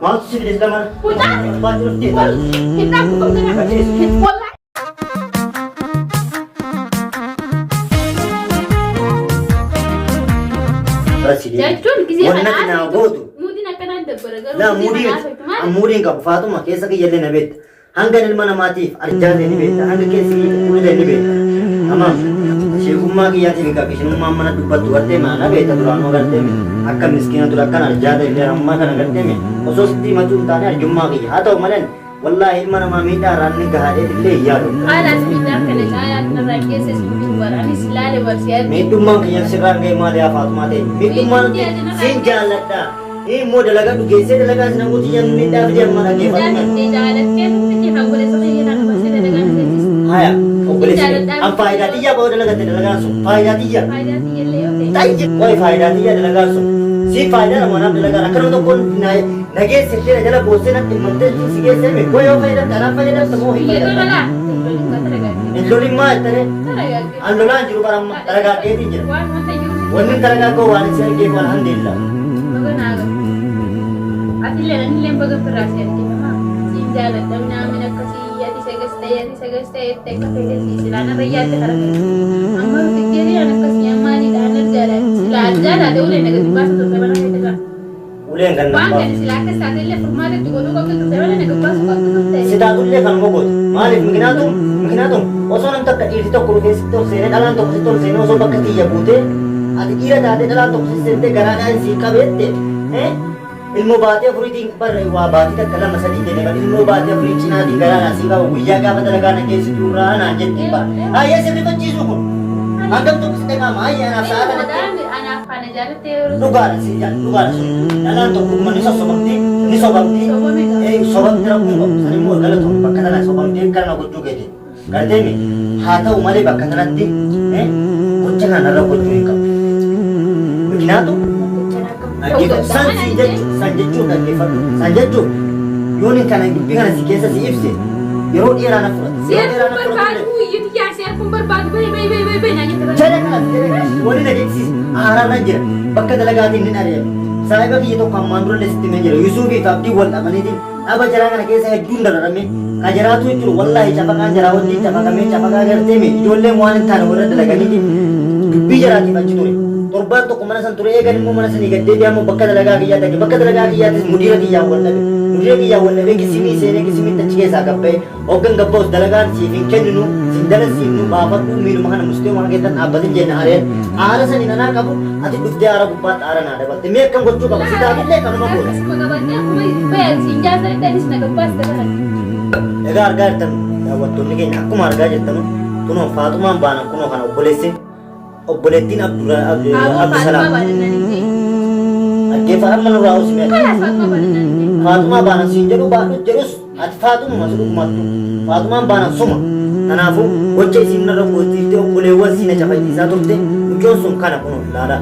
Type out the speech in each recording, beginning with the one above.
Maaltu si fide sila mana? Mucaan. Abbaa jirutti. Hin dhaabdu qabdana. Wallahi. Jechuun gisee Wanna kana naa gootu. Muudiin akkanaan dabbara garuu Laa gisee muudii kana miti. haasoftu maali? An muudii hin qabu. Faaxuma keessa kiyyallee na beekta. Hanga ilma namaatiif arjaa ta'e ni beekta. Hanga keessi kiyya qulqulluu ta'e ni beekta. Tamaam. Sheekummaa kiyyaatiif egaa kishinummaan mana dubbattu gartee maa na beekta duraanuu gartee mi. Akka miskiina ture akkan arjaa ta'e illee ammaa kana gartee mi. Osoo sitti himachuu hin taane arjummaa kiyya. Haa ta'u malee wallaahi ilma namaa miidhaa irraan ni gahaadheet illee hin yaadu. Haalaas miidhaa kana caalaa kanarraa keessa si jiru bara anis ilaale barsi arge. Miidhummaan kiyya sirraan ga'e maali yaa Faaxumaa ta'e? Miidhummaan siin jaalladha. Inni immoo dalagadhu geessee dalagaa si namooti iyyan miidhaa fidee amma dhaggeeffadhu. Jaalattee jaalattee miti obboleessa kiyya kana barsee dalagaa na seensiste. Haya obboleessi kee an faayidaa tiyyaa ba'oo dalagatte dalagaan sun faayidaa tiyya. Faayidaa tiyya illee yoo ta'e. Xayyi qoy faayidaa tiyya dalagaan sun si faayidaa lama naaf dalagaan akka nama tokkoon na na geessitee na jala boossee natti himattee si geessee mi qoy yoo fayyadamte anaaf fayyadamte moo hin Biyya fayyadamte. lolaa. Taragaagge. Hin lolin maa jettane Taragaagge. an lolaan jiru bara amma taragaaggeetiin jira. Waan wanta jiru. Wanni taragaaggoo waan isin argeef alhamdulillah. Baga naa galte. Atillee anillee baga firraa si argina maa. Siin jaaladha minaamin akkasii ati sagas ta'e ati sagas ta'e itti akka feete si silaa narra yaadde kara feete. Amma rukutteetii an akkasii ammaaniidha an arjaadha. Silaa arjaadha ta'e ulee na gadi baasa turte mana feete irraa. Uleen kan Waan nan gadi silaa akkas taate illee furmaata itti godhuu qabdu turte malee na gadi baasu qabdu turte. Si taatullee kanuma goota. Maaliif mikinaatum mikinaatum osoo nam takka dhiirti tokko dhufee sitti ol seenee dhalaan tokko sitti ol seenee osoo bakka tiyya buutee ati dhiira taatee dhalaan tokko sitti seentee garaadhaan sii qabeette ilmoo baatii afuriitiin bar waa baatii takka lama sadii jenne bar ilmoo baatii afurii cinaatiin garaadhaan sii qaba guyyaa gaafa dalagaa na geessitu irraa naan jetti bar. Hayyee si rifachiisuu kun hangam tokko si dhaga'ama hayyee anaaf sa'aa kanatti. Anaaf kana jaalattee yeroo Dhugaadha si jedha dhugaadha sun dhalaan tokko dhuguma ni sossobamti ni sobamti Sobame qaba. eh sobamti rakkoo hin qabu san immoo galatoom bakka tana sobamtee kana gochuu keeti gartee mi haa ta'u malee bakka tanatti eh gocha kana narra gochuu hin qabu mikinaatu dhaggeeffadhu san si jechu san jechuun dhaggeeffadhu san jechuun yoon kana dubbii kana si keessa si ibse yeroo dheeraa na fudhata yeroo dheeraa Seerkuun na fudhata barbaadu iyyuu xiyyaa seerkuun barbaadu bayi bayi bayi bayi bayi naan jette bara. Jala kanas jala kanas wani na jechisiise aararra jira. Bakka dalagaatiin nin ari'ame. Saahiba kiyya tokko ammaan durallee sitti himee jira. Yusuufii fi Abdiin wal dhabaniitiin dhaba jaraa kana keessa hedduun dararame. Ka jaraatu jechuun wallaahi cafaqaan jaraa wajjin cafaqamee cafaqaa gartee mee ijoolleen waan hin taane warra dalaganiitiin dubbii jaraatiif achi ture. Torbaan tokko mana san ture eegan immoo mana sanii gad deebi'ee ammoo bakka dalagaa kiyyaa dhaqe. Bakka dalagaa kiyyaattis mudiira kiyyaan wal dhabe. Mudiira kiyyaan wal dhabee kisimii seenee kisimitti achi keessaa gad ba'e. Hoggan gabbaus dalagaan siif hin kenninu, sin dalagsiifnu, baafadhuu miiluma kana mustee mana keessan dhaabbatin jenna areen. Aara saniin anaa qabu, ati dhuftee aara gubbaatti aara naa dabalte. Mee akkam gochuu qaba? Si taatullee kanuma goota. Akkasuma qabattee akkuma bayan siin jaasanitti anis na gabbaasta bara. Egaa argaa jirtan daawwattoonni keenya akkuma argaa jirtanu kunoo Faaxumaan baanan kunoo kana obboleessi Obboleettiin Aboo Abdusalaam. Faaxumaa baadannaan hin jee. Dhaggeeffadhu amma nurraa obsi mee. Kalaas Faaxumaa baadannaan hin jee. Faaxumaa baanan siin jedhu baadhu jedhus ati Faaxumuma si dhugumattu. Faaxumaan baanan suma. Kanaafuu gocha isiin narra gootiiftee obboleewwan sii na cafayyiisaa turte mucoon sun kana kunoo ilaalaa.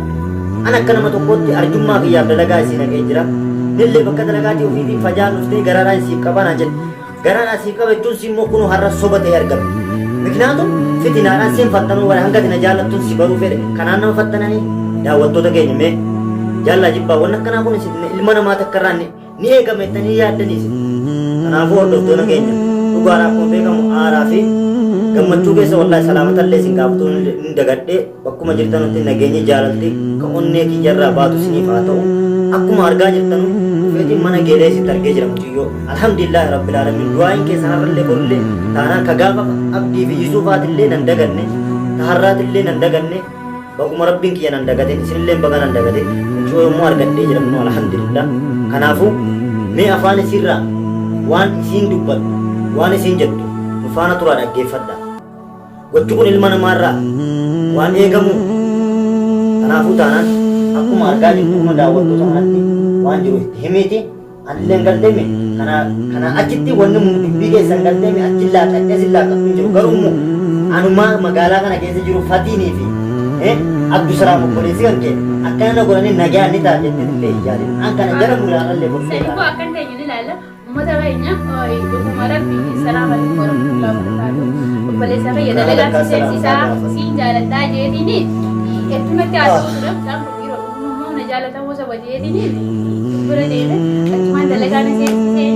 An akka nama tokkootti arjummaa kiyyaaf dalagaa isii naqee jira. Nillee bakka dalagaatii ofiitiin fajaan dhuftee garaadhaan siif qabaa naan jette. Garaan asii qaba jechuun si immoo kunoo har'a soba ta'ee argame. Miknaatum fitinaadhaan siin fattanuu bare hanga ati na jaallattuun si baruu fedhe. Kanaan nama fattananii daawwattoota keenya mee jaallaa jibbaa wanni akkanaa kun isin ilma namaa takka irraa ni ni eegama jettanii yaaddanii isin. Kanaafuu hordoftoota keenya dhugaadhaan akkuma beekamu aaraa fi gammachuu keessa wallaahi salaamatallee isin gaafatuu hin dagadhee Bakkuma jirtanutti nageenyi jaalalti ka onnee kiyyarraa baatu isiniif haa ta'u. Akkuma argaa jirtanu dhufeetiin mana geelee isitti argee jira muciyyoo. Alhamdulillaahi rabbil aalamiin du'aa'iin keessan har'allee borullee taanaan ka gaafa Abdii fi Yusuufaatillee nan daganne ta har'aatillee nan daganne baguma rabbiin kiyya nan dagatin isinilleen baga nan dagatin muciyyoo yommuu argadhee jira kunoo alhamdulillah. Kanaafuu mee afaan isiirraa waan isiin dubbattu waan isiin jettu nu faana turaa dhaggeeffadhaa. Gochi kun ilma namaarraa waan eegamu. Kanaafuu taanaan akkuma argaa jirtu kun daawwattoota kanatti waan jiru itti himiiti. Anilleen galteemi kana kana achitti wanni dubbii keessan galteemi achi laaqadhee sin laaqadhu hin jiru. Garuu immoo anumaa magaalaa kana keessa jiru Fatiinii fi Abdusalaam obboleessi kan kee akkana na godhanii nagaan ni ta'a jettee illee hin yaadin. An kana jala muraarallee gorsee Saniifuu akkan teenyu ni ilaalla. Ummata keenya dhuguma rabbi salaam alaikum warahmatullahi wabarakatuh. Obboleessa kiyya dalagaa si seensisaa siin jaaladhaa jeetini hedduunatti haasa'u ture mucaan kun dhiiroo dhugummaa na jaalatamoo saba jeetini bira deeme achumaan Dalagaan seensiseen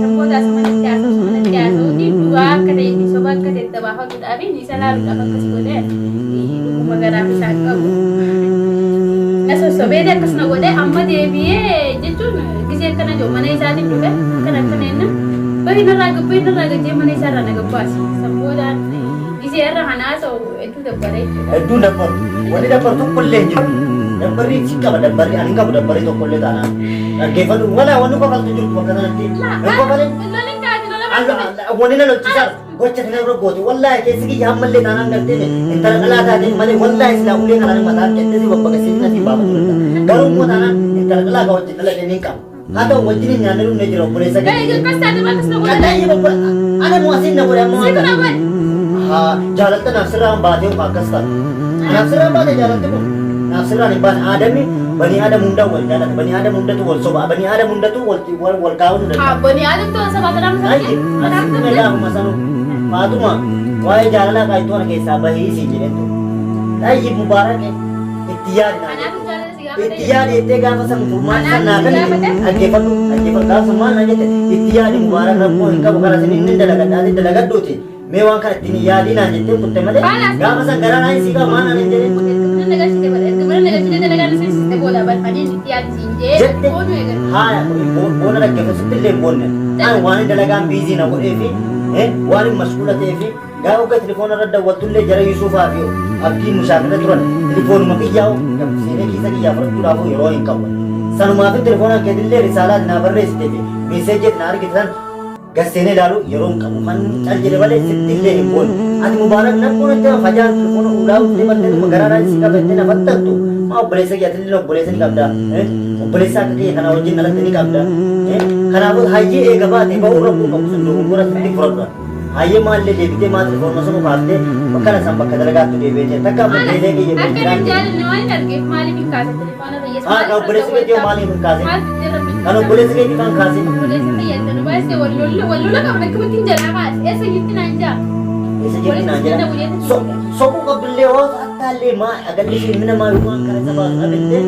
sanboota asumanatti haasa'u asumanatti haasa'uutiin dhugaa akka ta'e fi soba akka ta'e adda baafachuudhaaf isa laaluudhaaf akkas godhee dhuguma garaaf isaan qabu. Na sossobeeti akkasuma godhee amma deebi'ee jechuun gisee akkana jiru mana isaatiin dhufe akkana akkana jenna bahi narraa gabbahi narraa gajjee mana isaarraa na gabbaase sanboodaan gisee irra kana haasa'u hedduu dabbara jechuudha. Hedduun dabbaru. Wanni dabbaru tokko illee hin jiru. Dabbarri si qaba dabbarri ani hin qabu dabbarri tokko illee taanaan. Dhaggeeffadhu walaa wanni kofaltu jirtu bakka sanatti. Hin kofalin. Lolin kaati lola bakka Wanni na lolchisaa gocha kana irra goote wallaahi keessi kiyya ammallee taanaan gartee intala dhalaa taateen malee wallaahi silaa ulee kanaan mataan qettee si babbaqasee na si baafatu danda'a. Garuu immoo taanaan intala dhalaa ka wajjin dhaladhe ni qaba. Haa ta'u wajjin hin nyaanne dhumne jira obboleessa Gahee keenya. akkas taate maal akkas na godha? Qaxxaayee obbola ana moo asiin na godhe amma Situ waan na godhe. Haa jaalalta naaf sirraan baatee ufa akkas taate. Naaf sirraan baate jaalalti kun. Naaf sirraan hin baane aadamni banii aadam hundaa wal jaalata banii aadam hundatu wal soba banii aadam hundatu wal wal wal kaa'uu ni danda'a. Bani aadam ta'uu sabaa kanaaf Ayyi asitti na gaafuma sanuu Faatuma waa'ee jaalalaa qaayittuu kana keessaa bahii siin jedheen ture. Ayyi Mubaarak itti yaadi naa Kanaaf jette. jaalala si gaafate. Itti yaadi jettee gaafa san furmaata san naa Kanaaf kennite gaafate. dhaggeeffadhu dhaggeeffadhu gaafa san maal naa jette itti yaadi Mubaarak rakkoo hin qabu kana sin inni dalagadhaati dalagadhuuti mee waan kana ittiin yaadii naan jettee kutte malee Baalaas. gaafa san garaa naa sii qaba maal naan hin jedhin. Erga mana nagalchite bada erga mana nagalchite dalagaan seensiste booda balfaniin itti yaadi siin jee Jette boonu eegalte. haaya boona dhaggeeffatu sitti illee hin boonne an waan hin dalagaan biizii na godhee fi waan hin mashquula ta'ee fi gaafa hogga telefoona irra dawwaltullee jara Yusuufaa fi Abdii mushaakila turan telefoonuma kiyyaa'u seenee keessa kiyyaa fudhachuudhaaf yeroo hin qabu. Sanumaa fi telefoonaan keetillee risaalaa naa barreessite fi meeseejii na argite san gasseenee ilaalu yeroo hin qabu. Kan cal jedhe malee sitti illee hin boonne. Ati Mubaarak nakkoon itti fajaan telefoona ulaa uffee balleetuma garaa si qabattee na fattattu. Maa obboleessa kiyya atillee obboleessa ni qabda. Obboleessa akka kiyya kana wajjin dhalatte ni qabda. Kanaafuu hayyee eega baate bahuu rakkoo qabu sun dogoggora sitti fudhadhu. Hayyee maallee deebitee maa telefoona sun kaaftee bakka san bakka dalagaattu deebi'ee jira. Takka beelee kiyya Akka bilbilaan hin jaalanne waan hin argeef maaliif hin kaase telefoona fayyas Haa kan obboleessi keetii maaliif hin kaasin? Maal fiddee rabbi Kan obboleessi keetii kan kaasin? Obboleessa fayyadda nu baay'isee wal lola wal lola qabna akkamitti hin jalaa kaase eessa jirti naan jaa. Eessa jirti naan jedha. Soquu qabdullee hoo attaallee maa agalli ishee mina maa waan kana isa baasu dhabettee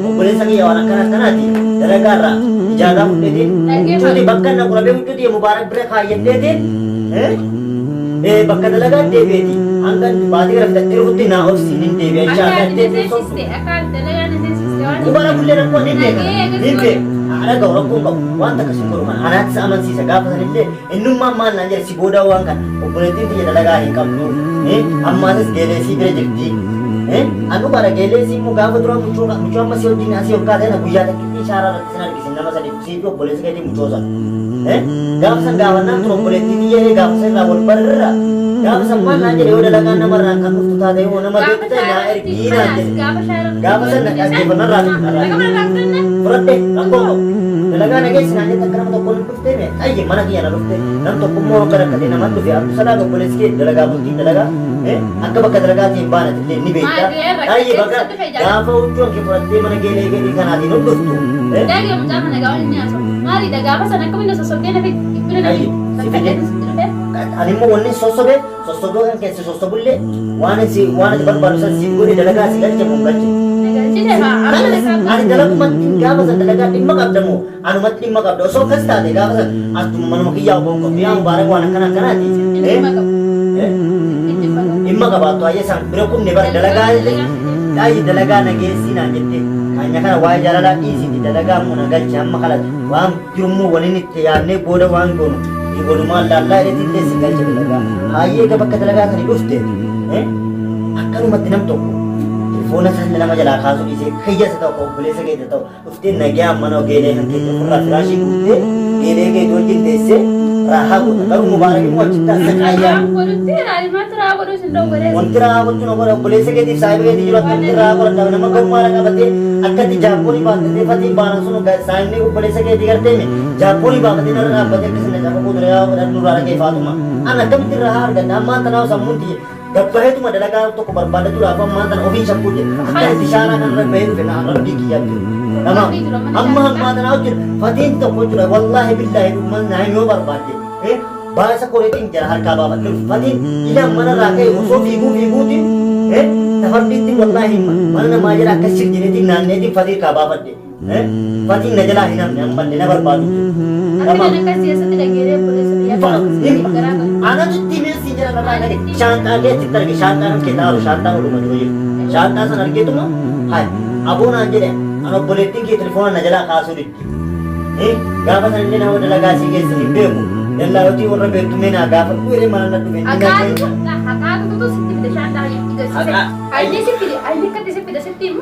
obboleessa kiyya waan akkana akkanaati dalagaarraa ijaazaa fudheetiin huccuuti bakka na qurabee huccuuti Mubaarak bira kaayyadheetiin bakka dalagaa deebi'eeti hanga baatii gara fixattee dhufutti naa obsiin hin deebi'a Akka jecha ati na seensiste akka ati dalagaa na seensiste waan Kubara bullee rakkoo ni beeka ni beeka haadha ga'u rakkoo hin qabu waan takka sin godhu kana anaatti isa amansiisa gaafa sanillee innummaan maal naan jedhe si booda waan kana obboleettiin tiyya dalagaa hin qabdu ammaasis geeleesii bira jirti an dhugaadha geeleesii immoo gaafa dura mucoo mucoo amma si wajjin asii ol kaatee na guyyaa takkitti ishaaraa irratti sin argisiin nama sadi sii fi obboleessi keetii mucoo sana gaafa san gaafannaan ture obboleettii tiyya illee gaafa san irraa wal barra gaafa san maal naan jedhe yoo dalagaan namarraan kan dhuftu taate yoo nama beektu ta'e naa ergii naan jedhe gaafa san dhaggeeffannarraa fudhadhe rakkoo qabu dalagaa nageessi naan jette akka nama tokkoon hin dhuftee mee xayyi mana kiyya na dhufte nam tokko immoo akka rakkate nama dhufe Abdusalaam obboleessi kee dalagaa bultii dalagaa akka bakka dalagaatiin hin baanati illee ni beekta xayyi bakka gaafa huccuun kee fudhattee mana geelee keetii kanaatiin hin dhuftu. Daagee mucaa kana gaafa inni haasa'u maalidha gaafa sana akkamiin na sossobdee na fidde dhiphina na Ayyi, si fide. fidde. Ani immoo wanni sossobee sossoboo kan keessa sossobullee waan si waan ati barbaadu san siif godhe dalagaa si galche mun galche. Nagalchite haa amma Kanas ani dalagumatti gaafa san dalagaa dhimma qabda moo anumatti dhimma qabda osoo akkas taate gaafa san attuma manuma kiyyaa obboon qabdu yaa Mubaarak waan akkana akkanaati. Dhimma qabu. Dhimma qabu. Dhimma qabaattu hayyee san bira qubne bara dalagaa dhaayyi dalagaa nageessii naan jette kaanya kana waa'ee jaalalaa dhiisiiti dalagaa immoo na galche amma kala waan jirummoo waliin itti yaadnee booda waan goonu walumaan laallaa jedheetti illee si galche dalagaa hayyee egaa bakka dalagaa sanii dhufte akkanumatti nam tokko telefoona san nama jalaa kaasuu dhiisee kiyya isa ta'u obboleessa keessa ta'u dhuftee nagaa mana geelee kan keessa ofirraa firaashii guuttee geelee keetii wajjin teessee raahaa goota garuu Mubaarak immoo achitti as saqaayyaa Waan godhutti raalimaatti raa godhuu sin doggoreessa. Wanti raa gochuun obbo obboleessa keetiif saahiba keetii jiru akkamitti raa godhata nama gommaadha qabatee akkatti jaappoonii baattatee fatiin baanan sun saahibni obboleessa keetii gartee mi jaappoonii baafatee narra dhaabbatee akkasii na cafaquu ture yaa godhan nurraa dhagee faatuma an akkamitti raa argadha ammaan tanaa sammuun tiyya gabbaheetuma dalagaa tokko barbaadatuudhaaf ammaan tana ofii shakkuu jira akka itti shaaraa kanarra bahee dhufe na rabbii kiyyaa jiru nama amma ammaa tanaa hojjetu fatiin tokko jechuudha wallaahi billaahi dhugumaan naa yoo barbaadde baasa koreetiin jara harkaa baafadhe fatiin ila manarraa ka'e osoo fiiguu fiiguutiin tafardiitti wallaahi mana namaa jala akkas shir jedheetiin naanneetiin fatii harkaa baafadhe. Fatiin na jalaa hin hafne ammallee na barbaadu jiru. Akka akkas keessatti dhageeree obboleessa biyyaa garaa qabu. Anatu itti himee siin jedha narraa dhage. Shaanxaa kee achitti arge shaanxaa kan kee taa'u shaanxaa oluma dura jiru. Shaanxaa sana argeetuma hayi aboo naan jedhe an obboleettiin kee telefoona na jalaa kaasuu didde. Gaafa sana illee nama dalagaa sii keessa hin beeku. Dallaayotii warra beektu mee naa gaafadhu jedhee mana na dhufe. Haqaatu haqaatu sitti fide shaanxaa jetti garsiise. Ayyi si fide ayyi akkatti si fide sitti himu.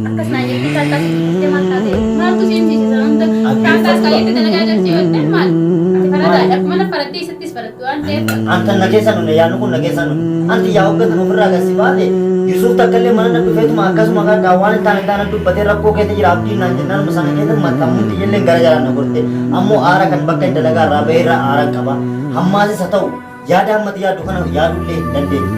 Akkas naan jetti shaanxaa sitti fide maal taate maaltu si himsiise sana hunda shaanxaa kaayyatti dalagaa galchee yoo ta'e maal ati faradaadha akkuma na farattee isattis farattu waan ta'eef. Antan na keessa nune yaadnu kun na keessa nune. Anti yaa hoggatan ofirraa gasi baate Yusuf takka illee mana na dhufeetuma akkasuma kan waan hin taane taane dubbatee rakkoo keessa jira abdiin naan jennaan sana keessa maxxanmuun xiyyeelleen gara jalaan na gorte. Ammoo aara kan bakka hin dalagaa irraa bahee irraa aara qaba. Hammaasis haa ta'u yaada hammati yaaddu kana yaadullee hin dandeenye.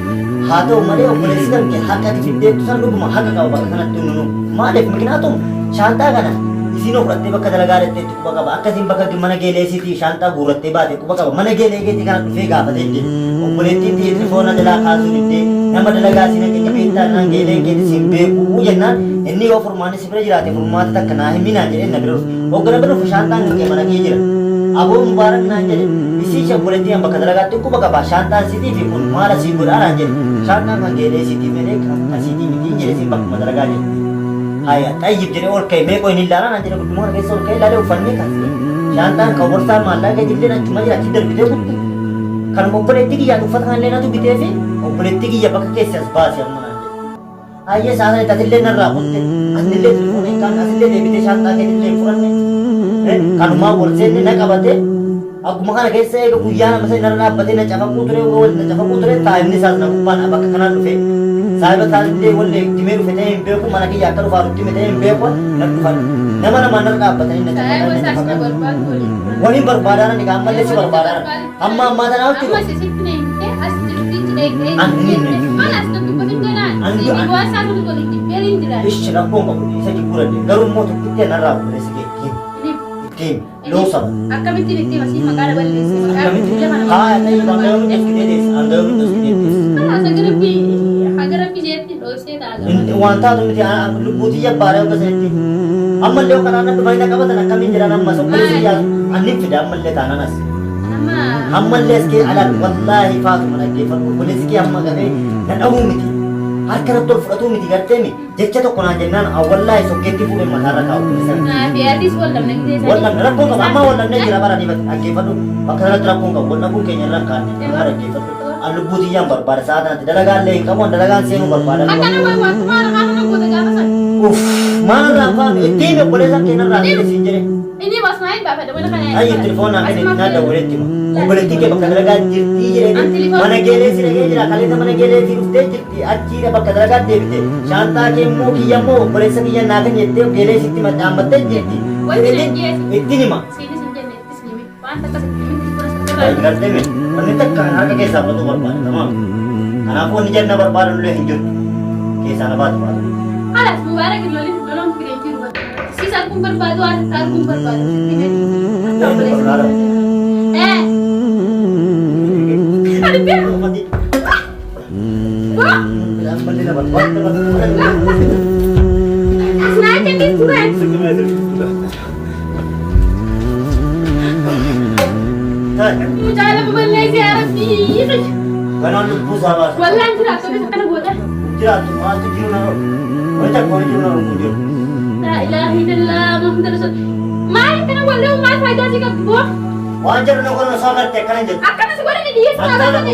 Haa ta'u malee obboleessi kan kee haqa ati fiddeettu san dhuguma haqa qaba bakka kanatti nunu. Maaliif miknaatum shaanxaa kana isiin fudhattee bakka dalagaa dhatteetti quba qaba. Akkasiin bakka mana geeleesiitii shaanxaa guurrattee baate quba qaba. Mana geelee keetii kana dhufee gaafatee dide. Obboleettiin tiyya telefoona jalaa kaasuu diddee nama dalagaa siin haqe ni beektaa naan geeleen keetii siin beekuu jennaan inni yoo furmaanni si bira jiraate furmaata takka naa himinaan jedhee na bira dhufe. Hoggana bira dhufe shaanxaan kan kee mana kee jira. Aboo Mubaarak naan jedhe isii ishee obboleettii an bakka dalagaatti quba qaba shaanxaan sitii fi kun maal asii godhaa naan jedhe. Shaanxaan kan geelee sitii malee kan sitii mitiin jedhe siin bakkuma dalagaa jedhe. Haya xayyib jedhee ol ka'e meeqoo hin ilaalaa naan jedhe gudduma kana keessa ol ka'e ilaalee uffannee kaasee shaanxaan kan borsaan maallaqa jilleen achuma jira achi darbitee kutte. Kan obboleettii kiyyaatu uffata kanallee natu bitee fi obboleettii kiyya bakka keessa as baase amma naan jedhe. Hayyee sa'a sanitti atillee narraa kutte atillee telefoona hin kaafne asillee deebitee shaanxaa keetillee hin fudhanne. Kanumaa wal seenne na qabate akkuma kana keessa eega guyyaa nama sani narra dhaabbatee na cafaquu ture wal na cafaquu ture saahibni isaas na gubbaan bakka kanaan dhufe. Saahiba isaallee wal dimee dhufe ta'ee hin beeku mana kiyya akka dhufaa nutti hime ta'ee hin beeku na dhufan. Nama namaan narra dhaabbatanii na Saayiba cafaqan na isaas na cafaqan. barbaadu waliin. Waliin barbaadaana ni ammallee si barbaadaana. Hamma ammaa tanaaf jiru. Amma sitti na himte as jirti jedhee Ani hin himne. Maal as dubbatin ganaan Ani- si waan isaa sun waliin jibbeeriin jira. Ishi rakkoon qabu isa jibbuu danda'e. Garuu immoo tokkitti narraa obboleessi kee itti himi. Itti himi. Loo saba. Akkamittiin itti masii maqaa daballeesse maqaa lafa nama. Haa ta'e hanga yoomii dhoskitee deessa hanga yoomii dhoskitee deessa. Kalaas haga rabbi haga rabbi jeetti dhoosee ta'a. Waan taatu miti lubbuu tiyya baaree hogga sanitti. Ammallee kanaan na dhufanii na qabatan akkamiin jedhan ammas obboleessi kiyyaa annin fida ammallee taanaan as. Amma Ammallee as kee alaan wallaahi faatuma dhaggeeffadhu obboleessi kee amma gafee na dhahuu miti. Harka irratti ol fudhatuu miti gartee mi jecha tokko naan jennaan wallaahi sokkeetti fuudhee mataarra kaa'u obboleessa. Naafi atis wal dhabne gisee sanii. Wal dhabne rakkoon qaba amma wal dhabnee jira bara ni dhaggeeffadhu bakka kanatti rakkoon qabu wal dhabuun keenya irra kaanne amma dhaggeeffadhu. An lubbuu tiyyaan barbaada sa'a kanatti dalagaa illee hin qabu an dalagaan seenuu barbaada. Akkana wayi wantumaa irraa kana goota gaafa sana. Uff maal irraa faanu ittiin obboleessa keenya irraa ta'e siin jedhe. Inni basmaa hin baafadha mana kana. Ayyi telefoona kenni naa dawwaletti hima. Obboleettiin kee bakka dalagaa jirtii jedhee mana geelee si dhagee jira kaleessa mana geelee si dhuftee jirti achiidha bakka dalagaa deebite shaanxaa kee immoo kiyya immoo obboleessa kiyya naa kenni jettee geelee sitti dhaammattee jirti. Wanti na geessi. Ittiin hima. Siinis hin jenne ittis ni himi. Waan takka sitti himi telefona sirraa. Gartee mi wanni takka harka keessaa qotuu barbaada tamaam. Kanaafuu wanni janna barbaadan illee hin jirtu. Keessaa na baatu baatu. Halas Mubaarak lolin lolon fide jiru. Siis arguun barbaadu waan takka arguun barbaadu sitti hime. Akka obboleessa. Eh. Ani beeku. Asnaa kennit ture. Mucaa lafa balleessi yaa Rabbii. Kanaan lubbuu isaa baasa. Wallaan jiraattu bisa kana goota. Jiraattu maaltu jiru na dhorku. Wanta takka wani jiru na dhorku hin jiru. Laa ilaaha illallah Muhammad Rasul. Maal kana wallee maal faayidaa si qabdi boo? Waan jedhu na godhan osoo agarte akkana hin jettu. Akkana si godhani dhiyyeessi naa Akkana baasani.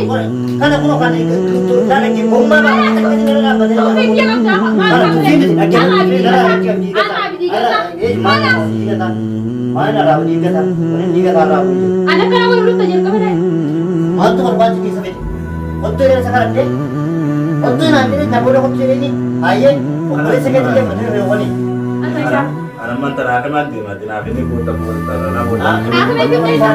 kana kunoo kan laala gommaa ba'a akka inni dhaabbatee Ofii kiyya qabdaa maal qabdee? Anaa abidii gataa. Anaa abidii gataa. Maal? Ana kana wal dhufta jalqaba ta'e. Maaltu barbaachi keessa fide? Kottuu jedhee isa kadhadhee? Kottuu naan jedhee na booda kottuu jedhee hayyee obboleessa keetti illee fudhatee waliin. Ata isaa. Anamman tana hakimaan deemaati naaf inni guuta guuta na booda. Haakima itti ta'e isaa.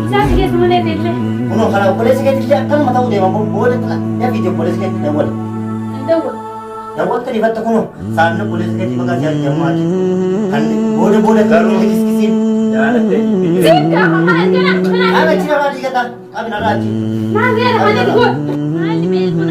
Isaa si keessa malee ta'e. Kunoo kana obboleessa keetti illee akkanuma ta'uu deema booda dafiiti obboleessa keetti dawwali. Hin dawwa. Dawwalte rifatte kunoo saanni obboleessa keetti maqaa siyaa jammaati. Kan booda booda garuu kiskisiin. Jaalattee jibbitee. Siin gaafa kana kana kana. Qabi achi narraa dhiigataa. Qabi narraa achi. Maal seera kana godhu? Maali mee kun